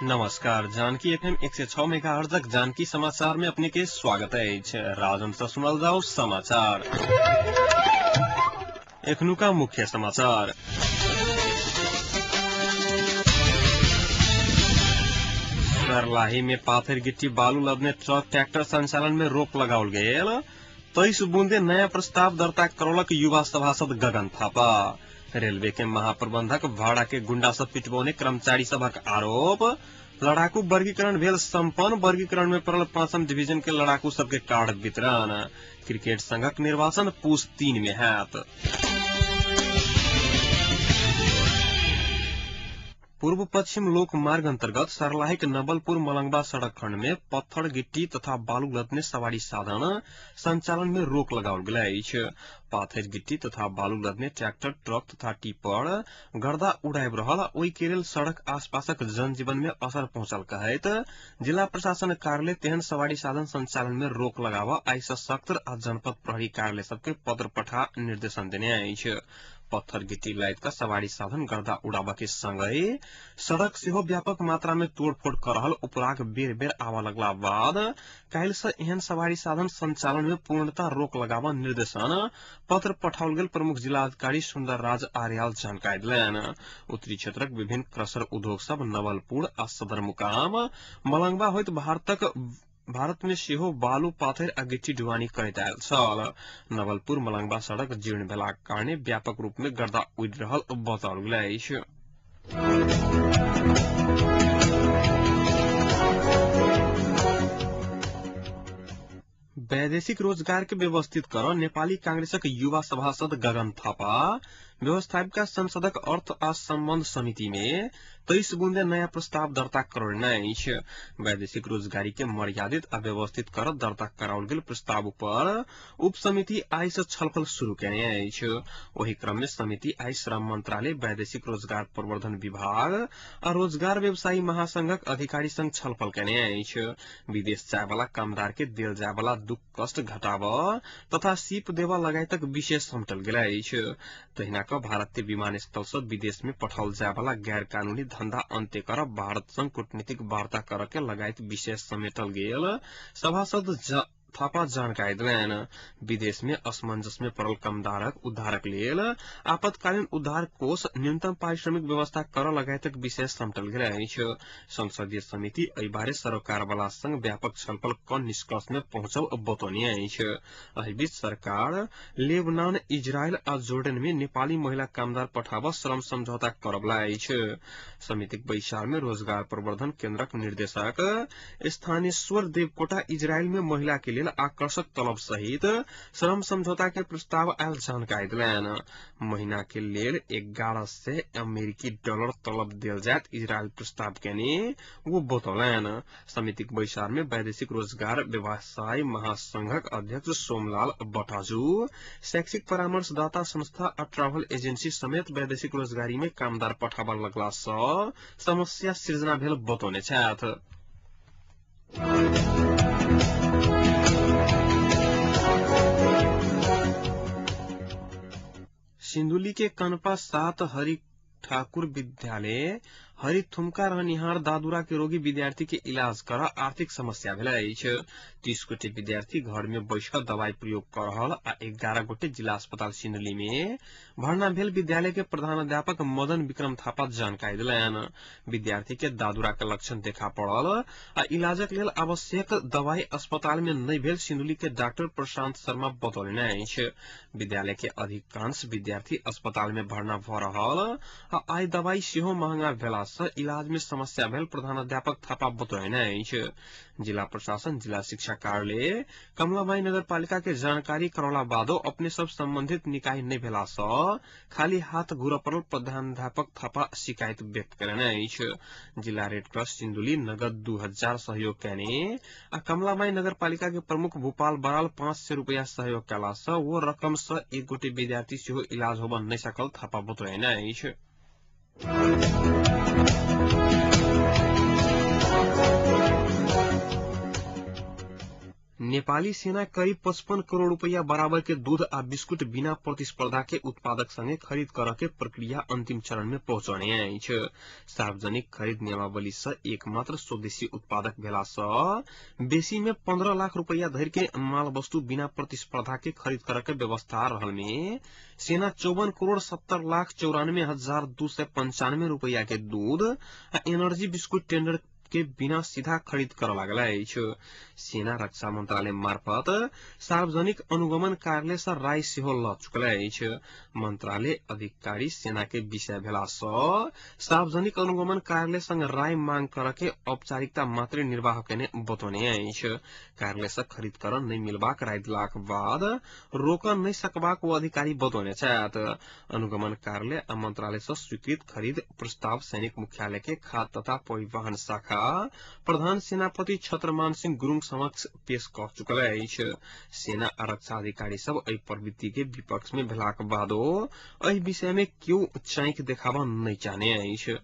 नमस्कार, Janaki FM 106 megahertz Janaki समाचार में अपने के स्वागत है। राजन से सुनल जाओ समाचार। एखनुका मुख्य समाचार। सर्लाही में पाथर गिट्टी बालू लदने ट्रक ट्रैक्टर संचालन में रोक लगाओल गेल। 23 बूंदे नया प्रस्ताव दर्ता करौलक युवा सभासद गगन थापा। रेलवे के महाप्रबंधक भाड़ा के गुंडा सब पिटबौने कर्मचारी सभक आरोप। लड़ाकू वर्गीकरण भेल संपन्न, वर्गीकरण में पड़ल 5म डिवीजन के लड़ाकू सबके कार्ड वितरण। क्रिकेट संघक निर्वाचन पुस 3 में हैत। पूर्व पश्चिम लोक मार्ग अंतर्गत सर्लाहीक नवलपुर मलंगवा सड़क खंड में पत्थर गिट्टी तथा बालू लदने सवारी साधन संचालन में रोक लगाओल गेल अछि। पाथर गिट्टी तथा बालू लदने ट्रैक्टर ट्रक तथा टिपर गर्दा उड़ाबि रहल ओहि के लेल सड़क आसपासक जनजीवन में असर पहुंचल कहैत जिला प्रशासन कार्यालय तेहन सवारी साधन संचालन में रोक लगाव आइ सशस्त्र आ जनपद प्रहरी कार्यालय सबके पत्र पठा निर्देशन देने अछि। पत्थर गिट्टी लादि कऽ सवारी साधन गर्दा उड़ाबऽ के संगहि सड़क सेहो व्यापक मात्रा में तोड़फोड़ कर रहल उपराग बेर बेर आबऽ लगला बाद काल्हि से एहन सवारी साधन संचालन में पूर्णतः रोक लगाबऽ निर्देशन पत्र पठाओल गेल प्रमुख जिलाधिकारी सुन्दर राज आर्याल जानकारी देलनि। उत्तरी क्षेत्रक विभिन्न क्रशर उद्योग सब नवलपुर आ सदरमुकाम मलंगवा होइत भारत में सेहो बालू पाथर आ गिट्टी ढुवानी करैत आयल छल। नवलपुर मलंगवा सड़क जीर्ण भेलाक कारणे व्यापक रूप में गर्दा उड़ि रहल बताओल गेल अछि। वैदेशिक रोजगार के व्यवस्थित कर नेपाली कांग्रेसक युवा सभासद गगन थापा व्यवस्थापिका संसदक अर्थ आ सम्बन्ध समिति में 23 बुंदे नया प्रस्ताव दर्ता करौने अछि। वैदेशिक रोजगारी के मर्यादित आ व्यवस्थित कर दर्ता कराओल गेल प्रस्ताव पर उप समिति आइ से छलफल शुरू केने अछि। ओहि क्रम में समिति आइ श्रम मंत्रालय, वैदेशिक रोजगार प्रवर्धन विभाग आ रोजगार व्यवसायी महासंघक अधिकारी संग छलफल केने अछि। विदेश जायवाला कामदार के देल जायवाला दुख कष्ट घटाब तथा सीप देवा लगायतक विशेष समेटल गेल अछि। तहिना क भारतीय विमानस्थल से विदेश में पठाओल जायवाला गैर कानूनी धंधा अंत्य कर भारत संग कूटनीतिक वार्ता कर के लगायत विशेष समेटल गेल सभासद थापा जानकारी देलनि। विदेश में असमंजस में पड़ल कामदारक उद्धारक लेल आपतकालीन उद्धार कोष न्यूनतम पारिश्रमिक व्यवस्था कर लगायतक विशेष समेटल गेल अछि। संसदीय समिति एहि बारे सरोकार वाला संग व्यापक छलफल क निष्कर्ष में पहुंचल बतौने अछि। एहि बीच सरकार लेबनान, इजरायल आ जोर्डन में नेपाली महिला कामदार पठाब श्रम समझौता करबला अछि। समितिक बैसार में रोजगार प्रवर्धन केन्द्रक निर्देशक स्थानेश्वर देवकोटा इजरायल में महिला के लेल आकर्षक तलब सहित श्रम समझौता के प्रस्ताव आयल जानकारी देलनि। महीना के लेल 1100 अमेरिकी डॉलर तलब देल जायत इजरायल प्रस्ताव केने वो बतौलनि। समितिक बैसार में वैदेशिक रोजगार व्यवसाय महासंघक अध्यक्ष सोमलाल बटाजू, शैक्षिक परामर्शदाता संस्था आ ट्रैवल एजेंसी समेत वैदेशिक रोजगारी में कामदार पठाबऽ लगला सँ समस्या सृजना भेल बतौने छथि। सिन्धुली के कनपा 7 हरि ठाकुर विद्यालय हरिथुमका रहनिहार दादुरा के रोगी विद्यार्थी के इलाज कर आर्थिक समस्या भेल अछि। 30 गोटे विद्यार्थी घर में बैस कऽ दवाई प्रयोग कर रहल आ 11 गोटे जिला अस्पताल सिन्धुली में भर्ना भेल विद्यालय के प्रधानाध्यापक मदन विक्रम थापा जानकारी देलनि। विद्यार्थी के दादुरा के लक्षण देखा पड़ल आ इलाजक लेल आवश्यक दवाई अस्पताल में नहि भेल सिन्धुली के डॉक्टर प्रशांत शर्मा बतौलनि अछि। विद्यालय के अधिकांश विद्यार्थी अस्पताल में भर्ना भऽ रहल आ आइ दवाई सेहो महंगा भेला सँ इलाज में समस्या भेल प्रधानाध्यापक थापा बतौने अछि। जिला प्रशासन, जिला शिक्षा कार्यालय, कमलाबाई नगरपालिका के जानकारी करौला बादो अपने सब संबंधित निकाय नहि भेला सँ खाली हाथ घुरऽ पड़ल प्रधानाध्यापक थापा शिकायत व्यक्त कयलनि अछि। जिला रेड क्रॉस सिन्धुली नगद 2000 सहयोग कयने आ कमलाबाई नगरपालिका के प्रमुख भूपाल बराल 500 रुपया सहयोग कयला सँ ओ रकम सँ एक गोटे विद्यार्थी सेहो इलाज होबऽ नहि सकल थापा बतौने अछि। नेपाली सेना करीब 55 करोड़ रुपैया बराबर के दूध आ बिस्कुट बिना प्रतिस्पर्धा के उत्पादक संगे खरीद कर के प्रक्रिया अंतिम चरण में पहुंचने अछि। सार्वजनिक खरीद नियमावली से एकमात्र स्वदेशी उत्पादक भेला से बेसी में 15 लाख रुपैया धरि के माल वस्तु बिना प्रतिस्पर्धा के खरीद कर के व्यवस्था रहल में सेना 54 करोड़ 70 लाख 94,295 रुपैया के दूध आ एनर्जी बिस्कुट टेंडर के बिना सीधा खरीद कर लागल अछि। सेना रक्षा मंत्रालय मार्फत सार्वजनिक अनुगमन कार्यालय से राय सेहो ल चुकल अछि। मंत्रालय अधिकारी सेना के विषय भेला सँ सार्वजनिक अनुगमन कार्यालय संग राय मांग कर के औपचारिकता मात्रै निर्वाह केने बतौने अछि। कार्यालय से खरीद कर नहि मिलबाक राय दिलाक बाद रोक नहि सकबाक ओ अधिकारी बतौने छथि। अनुगमन कार्यालय आ मंत्रालय से स्वीकृत खरीद प्रस्ताव सैनिक मुख्यालय के खाद्य तथा परिवहन शाखा प्रधान सेनापति छत्रमान सिंह गुरूङ समक्ष पेश क चुकल अछि। सेना आ रक्षा अधिकारी सब एहि प्रवृत्ति के विपक्ष में भेलाक बादो एहि विषय में केओ चाँखि देखाबऽ नहि चाहने अछि।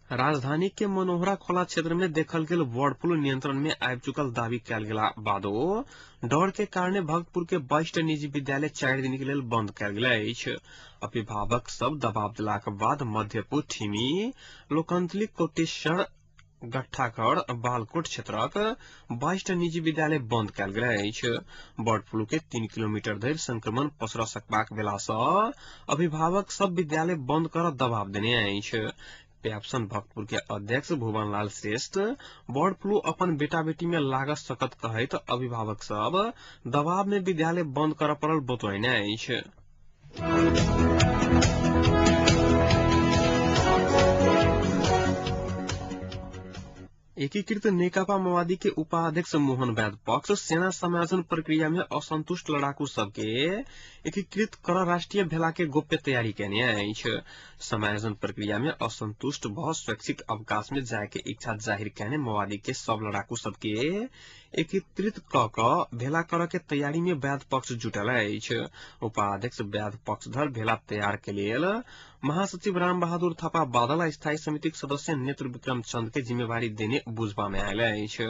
राजधानी के मनोहरा खोला क्षेत्र में देखल गेल बर्ड फ्लू नियंत्रण में आबि चुकल दावी कयल गेला बादो डर के कारणे भक्तपुर के 22 निजी विद्यालय 4 दिन के लेल बंद कयल गेल अछि। अभिभावक सब दबाव दिलाक बाद मध्यपुर, ठिमी, लोकंतली, कोटेश्वर, गट्ठाघर, बालकोट क्षेत्रक 22 निजी विद्यालय बंद कयल गेल अछि। बर्ड फ्लू के 3 किलोमीटर धरि संक्रमण पसर सकबाक भेला सँ अभिभावक सब विद्यालय बंद कर दबाव देने अछि। प्याप्सन भक्तपुर के अध्यक्ष भुवन लाल श्रेष्ठ बर्ड फ्लू अपन बेटा बेटी में लागत सकत कहैत अभिभावक सब दबाव में विद्यालय बंद कर पड़ल बतौने अछि। एकीकृत नेकपा माओवादी के उपाध्यक्ष मोहन वैद्य पक्ष सेना समायोजन प्रक्रिया में असंतुष्ट लड़ाकू सबके एकीकृत कर राष्ट्रिय भेला के गोप्य तैयारी केने अछि। समायोजन प्रक्रिया में असंतुष्ट भ स्वैच्छिक अवकाश में जाय के इच्छा जाहिर केने माओवादी के सब लड़ाकू सबके एकीकृत क क भेला कर के तैयारी में वैद्य पक्ष जुटल अछि। उपाध्यक्ष वैद्य पक्षधर भेला तैयार के लेल महासचिव राम बहादुर थापा बादल स्थायी समितिक सदस्य नेत्र विक्रम चंद के जिम्मेवारी देने बुझबा में आयल अछि।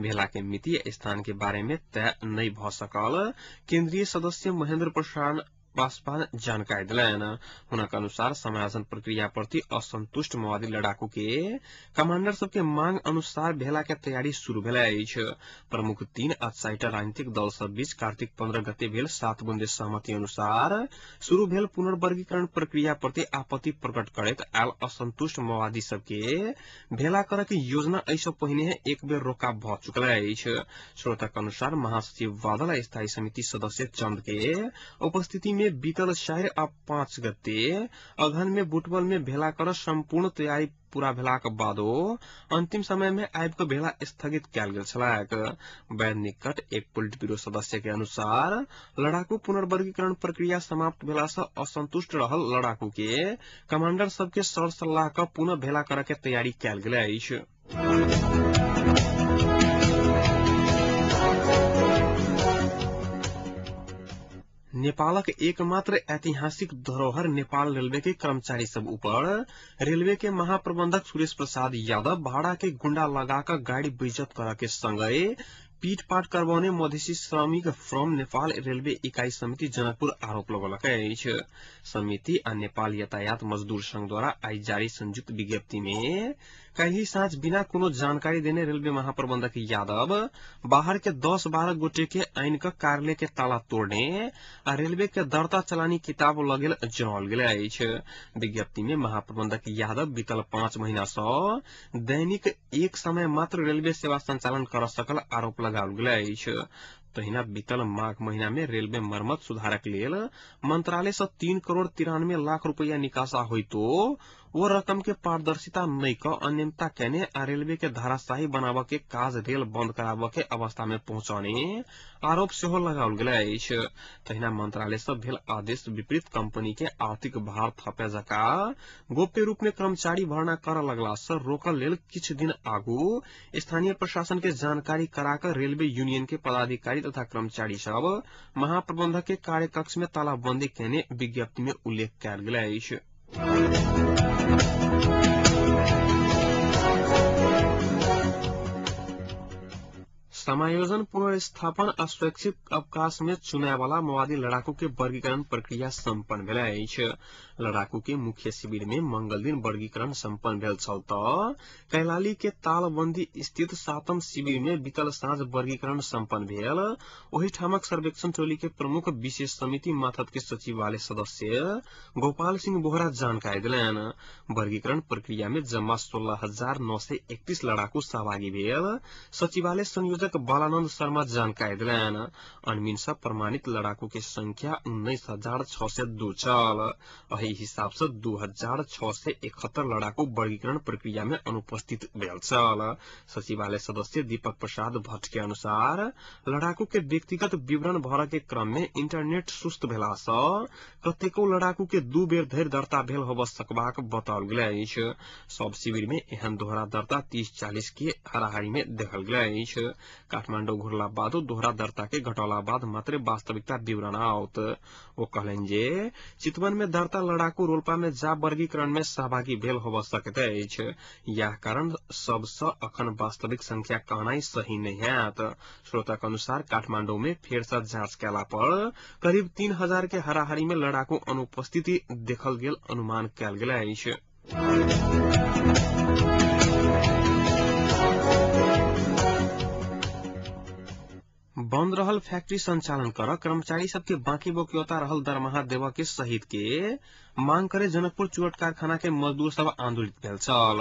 भेला के मिति स्थान के बारे में तय नहीं भ सकल केंद्रीय सदस्य महेंद्र प्रसाद पासवान जानकारी दिलनि। हुनक अनुसार समायोजन प्रक्रिया प्रति असंतुष्ट माओवादी लड़ाकू के कमांडर सबके मांग अनुसार भेला के तैयारी शुरू भेल अछि। प्रमुख 3 आ 4 राजनीतिक दल सब बीच कार्तिक 15 गते भेल 7 बुंदे सहमति अनुसार शुरू भेल पुनर्वर्गीकरण प्रक्रिया प्रति आपत्ति प्रकट करैत आयल असंतुष्ट माओवादी सबके भेला करऽ के योजना एहि सँ पहिने एक बेर रोका भ चुकल अछि। स्रोतक अनुसार महासचिव बादल स्थायी समिति सदस्य चंद के उपस्थिति में बीतल 4 आ 5 गते अगहन में बुटवल में भेला कर संपूर्ण तैयारी पूरा भेलाक बादो अंतिम समय में आबि कऽ भेला स्थगित कयल गेल छलैक। वैद्य निकट एक पोलिट ब्यूरो सदस्य के अनुसार लड़ाकू पुनर्वर्गीकरण प्रक्रिया समाप्त भेला सँ असंतुष्ट रहल लड़ाकू के कमांडर सबके सर सल्लाह क पुनः भेला करऽ के तैयारी कयल गेल अछि। नेपालक एकमात्र ऐतिहासिक धरोहर नेपाल रेलवे के कर्मचारी सब ऊपर रेलवे के महाप्रबंधक सुरेश प्रसाद यादव भाड़ा के गुंडा लगा कर गाड़ी बेइज्जत करऽ के संगे पीटपाट करबौने मधेसी श्रमिक फ्रम नेपाल रेलवे इकाई समिति जनकपुर आरोप लगौलक अछि। समिति आ नेपाल यातायात मजदूर संघ द्वारा आइ जारी संयुक्त विज्ञप्ति में काल्हि साँझ बिना कोनो जानकारी देने रेलवे महाप्रबंधक यादव बाहर के 10-12 गोटे के आनि कऽ कार्यालय के ताला तोड़ने आ रेलवे के दर्ता चलानी किताब लगेल जनाओल गेल अछि। विज्ञप्ति में महाप्रबंधक यादव बीतल 5 महीना सँ दैनिक एक समय मात्र रेलवे सेवा संचालन कर सकल आरोप लगाओल गेल अछि। तहिना बीतल माघ महीना में रेलवे मरम्मत सुधारक लेल मंत्रालय सँ 3 करोड़ 93 लाख रुपैया निकासा होइतो ओ रकम के पारदर्शिता नहि क अनियमितता केने आ रेलवे के धाराशाही बनाबऽ के काज रेल बंद कराबऽ के अवस्था में पहुंचौने आरोप सेहो लगाओल गेल अछि। तहिना मंत्रालय सँ भेल आदेश विपरीत कंपनी के आर्थिक भार थपे जका गोप्य रूप में कर्मचारी भर्ना करऽ लगला सँ रोकल लेल किछु दिन आगू स्थानीय प्रशासन के जानकारी करा कऽ रेलवे यूनियन के पदाधिकारी तथा कर्मचारी सब महाप्रबंधक के कार्यकक्ष में तालाबंदी केने विज्ञप्ति में उल्लेख कयल गेल अछि। समायोजन पुनर्स्थापन आ स्वैच्छिक अवकाश में चुनावला माओवादी लड़ाकू के वर्गीकरण प्रक्रिया सम्पन्न भेल अछि। लड़ाकू के मुख्य शिविर में मंगल दिन वर्गीकरण सम्पन्न भेल छल त कैलाली के तालबंदी स्थित 7म शिविर में बीतल साँझ वर्गीकरण सम्पन्न भेल। ओहि ठामक सर्वेक्षण टोली के प्रमुख विशेष समिति माथत के सचिवालय सदस्य गोपाल सिंह बोहरा जानकारी दिलनि। वर्गीकरण प्रक्रिया में जम्मा 16,931 लड़ाकू सहभागी भेल सचिवालय संयोजक बालानंद शर्मा जानकारी दिलनि। अनमिन से प्रमाणित लड़ाकू के संख्या 19,602 छल। एहि हिसाब से 2,671 लड़ाकू वर्गीकरण प्रक्रिया में अनुपस्थित भेल छल। सचिवालय सदस्य दीपक प्रसाद भट्ट के अनुसार लड़ाकू के व्यक्तिगत विवरण भर के क्रम में इंटरनेट सुस्त भेला सँ कतेको लड़ाकू के 2 बेर धरि दर्ता भेल होब सकबाक बताओल गेल अछि। सब शिविर में एहन दोहरा दर्ता 30-40 के हाराहारी में देखल गेल अछि। काठमाडौँ घुरला बादो दोहरा दर्ता के घटौला बाद मात्र वास्तविकता विवरण आओत। ओ कहलनि जे चितवन में दर्ता लड़ाकू रोल्पा में जा वर्गीकरण में सहभागी भेल होब सकैत अछि। यह कारण सबसँ अखन वास्तविक संख्या कहनाइ सही नहि हैत। श्रोताक अनुसार काठमाडौँ में फेर से जाँच कयला पर करीब 3,000 के हाराहारी में लड़ाकू अनुपस्थिति देखल गेल अनुमान कयल गेल अछि। बंद रहल फैक्ट्री संचालन कर कर्मचारी सबके बाकी बक्यौता रहल दरमाहा देव के सहित के मांग करे जनकपुर चुरट कारखाना के मजदूर सब आंदोलित भेल छल।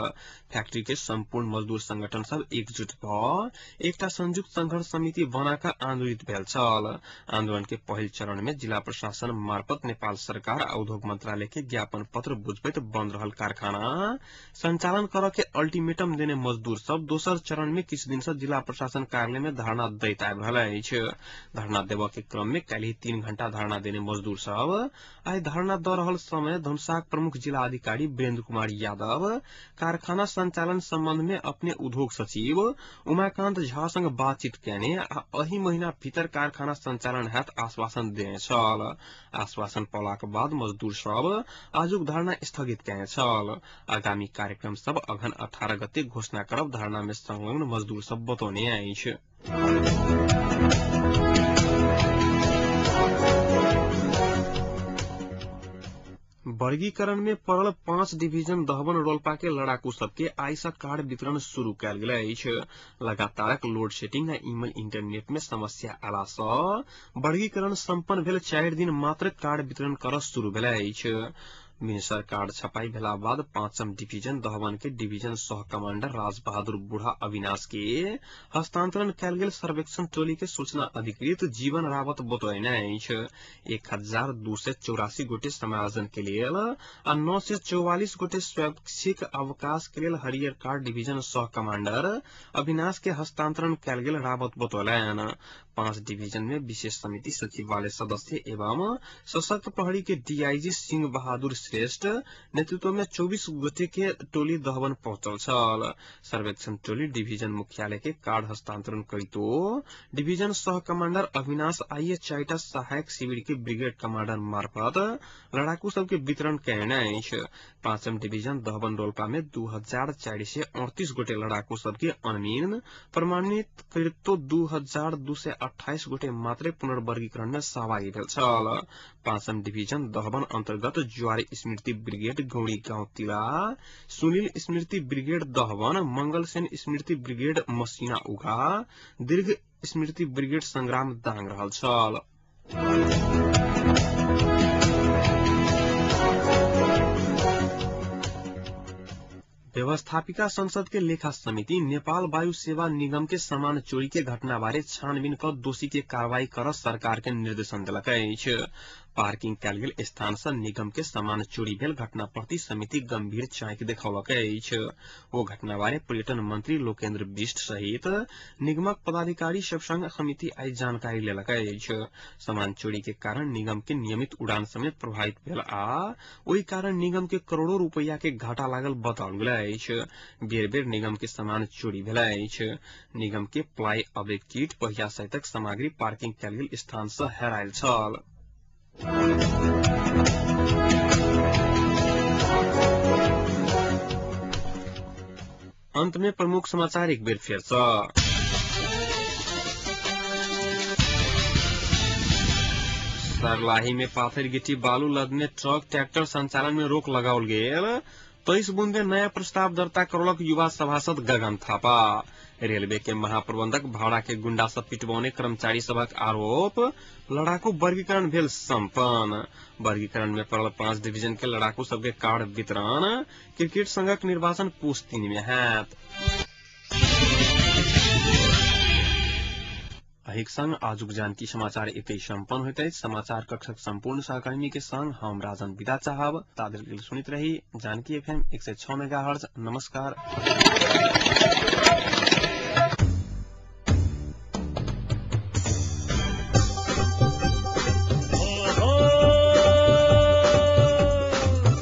फैक्ट्री के संपूर्ण मजदूर संगठन सब एकजुट भ एकटा संयुक्त संघर्ष समिति बनाकर आंदोलित भेल छल। आंदोलन के पहिल चरण में जिला प्रशासन मार्फत नेपाल सरकार आ उद्योग मंत्रालय के ज्ञापन पत्र बुझबैत बंद रहल कारखाना संचालन कर के अल्टीमेटम देने मजदूर सब दोसर चरण में किछु दिन से जिला प्रशासन कार्यालय में धरना दैत आबि रहल अछि। धरना देव के क्रम में काल्हि 3 घंटा धरना देने मजदूर सब आइ धरना द रहल समय धनुषाक प्रमुख जिला अधिकारी वीरेंद्र कुमार यादव कारखाना संचालन संबंध में अपने उद्योग सचिव उमाकांत झा संग बातचीत कयने आ एहि महीना भीतर कारखाना संचालन हैत आश्वासन देने छल। आश्वासन पौलाक बाद मजदूर सब आजुक धरना स्थगित कयने छल। आगामी कार्यक्रम सब अघन 18 गते घोषणा करब धरना में संलग्न मजदूर सब बतौने अछि। वर्गीकरण में पड़ल 5 डिवीजन दहवन रोल्पा के लड़ाकू सबके आइ सँ कार्ड वितरण शुरू कयल गेल अछि। लगातारक लोड शेडिंग आ ईमेल इंटरनेट में समस्या आला सँ वर्गीकरण सम्पन्न भेल 4 दिन मात्र कार्ड वितरण कर शुरू भेल अछि। मिनिस्टर कार्ड छपाई भेला बाद 5म डिवीजन दहवन के डिवीजन सह कमांडर राजबहादुर बूढ़ा अविनाश के हस्तांतरण कयल गेल सर्वेक्षण टोली के सूचना अधिकृत जीवन रावत बतौने अछि। 1,284 गोटे समायोजन के लेल आ 944 गोटे स्वैच्छिक अवकाश के लेल हरियर कार्ड डिवीजन सह कमांडर अविनाश के हस्तांतरण कयल गेल रावत बतौलनि। 5 डिवीजन में विशेष समिति सचिवालय सदस्य एवं सशस्त्र प्रहरी के डीआईजी सिंह बहादुर श्रेष्ठ नेतृत्व में 24 गोटे के टोली दहवन पहुंचल छल। सर्वेक्षण टोली डिवीजन मुख्यालय के कार्ड हस्तांतरण करितो डिवीजन सह कमांडर अविनाश आइए 4टा सहायक शिविर के ब्रिगेड कमांडर मार्फत लड़ाकू सबके वितरण कयने अछि। 5म डिवीजन दहवन रोल्पा में 2,438 गोटे लड़ाकू सबके अनमीन प्रमाणित करितो 2,228 गोटे मात्रै पुनर्वर्गीकरण में सहभागी भेल छल। 5म डिवीजन दहवन अंतर्गत ज्वारी स्मृति ब्रिगेड गौरी गाउँ तिला, सुनील स्मृति ब्रिगेड दहवन, मंगलसेन स्मृति ब्रिगेड मसिना उघा, दीर्घ स्मृति ब्रिगेड संग्राम दाङ रहल छल। व्यवस्थापिका संसद के लेखा समिति नेपाल वायु सेवा निगम के सामान चोरी के घटना बारे छानबीन क दोषी के कार्रवाई कर सरकार के निर्देशन देलक अछि। पार्किंग कयल गेल स्थान सँ निगम के सामान चोरी भेल घटना प्रति समिति गंभीर चाँकि देखौलक अछि। ओ घटना बारे पर्यटन मंत्री लोकेन्द्र बिष्ट सहित निगमक पदाधिकारी सब संग समिति आइ जानकारी लेलक अछि। सामान चोरी के कारण निगम के नियमित उड़ान समेत प्रभावित भेल आ ओहि कारण निगम के करोड़ों रुपैया के घाटा लागल बताओल गेल अछि। बेर बेर निगम के सामान चोरी भेल अछि। निगम के प्लाई अवे किट पहिया सहितक सामग्री पार्किंग कयल गेल स्थान सँ हेरायल छल। अंत में प्रमुख समाचार एक बेर फेर सँ। सरलाही में पाथर गिट्टी बालू लदने ट्रक ट्रैक्टर संचालन में रोक लगाओल गेल। 23 बुंदे नया प्रस्ताव दर्ता करौलक युवा सभासद गगन थापा। रेलवे के महाप्रबंधक भाड़ा के गुंडा सब पिटबौने कर्मचारी सभक आरोप। लड़ाकू वर्गीकरण भेल संपन्न। वर्गीकरण में पड़ल 5 डिवीजन के लड़ाकू सबके कार्ड वितरण। क्रिकेट संघक निर्वाचन पुष 3 में हैत। एहिक संग आजुक जानकी समाचार एतै सम्पन्न होइत अछि। समाचार कक्षक सम्पूर्ण सहकर्मी के संग हम राजन विदा चाहब। ताधरि लेल सुनैत रही जानकी एफएम 106 मेगाहर्ट्ज। नमस्कार।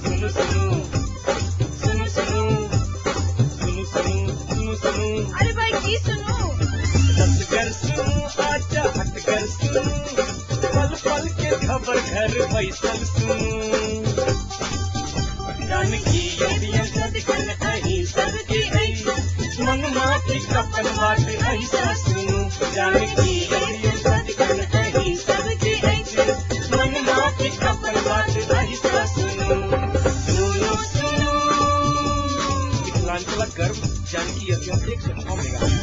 सुनु सुनु सुनु सुनु सुनु सुनु सुनु सुनु। अरे भाई की सुनू? कर सुनू आजा हट कर सुनू, पल पल के खबर घर बैसल सुनू। जानकी एफएम सदिखन अहीं सबके अछि, मनमा की अपन बात ऐसा सुनू। जानकी एफएम सदिखन अहीं सबके अछि, मनमा की अपन बात ऐसा सुनू। सुनू सुनू मिथिलांचलक गर्व जानकी एफएम 106 मेगाहर्ट्ज।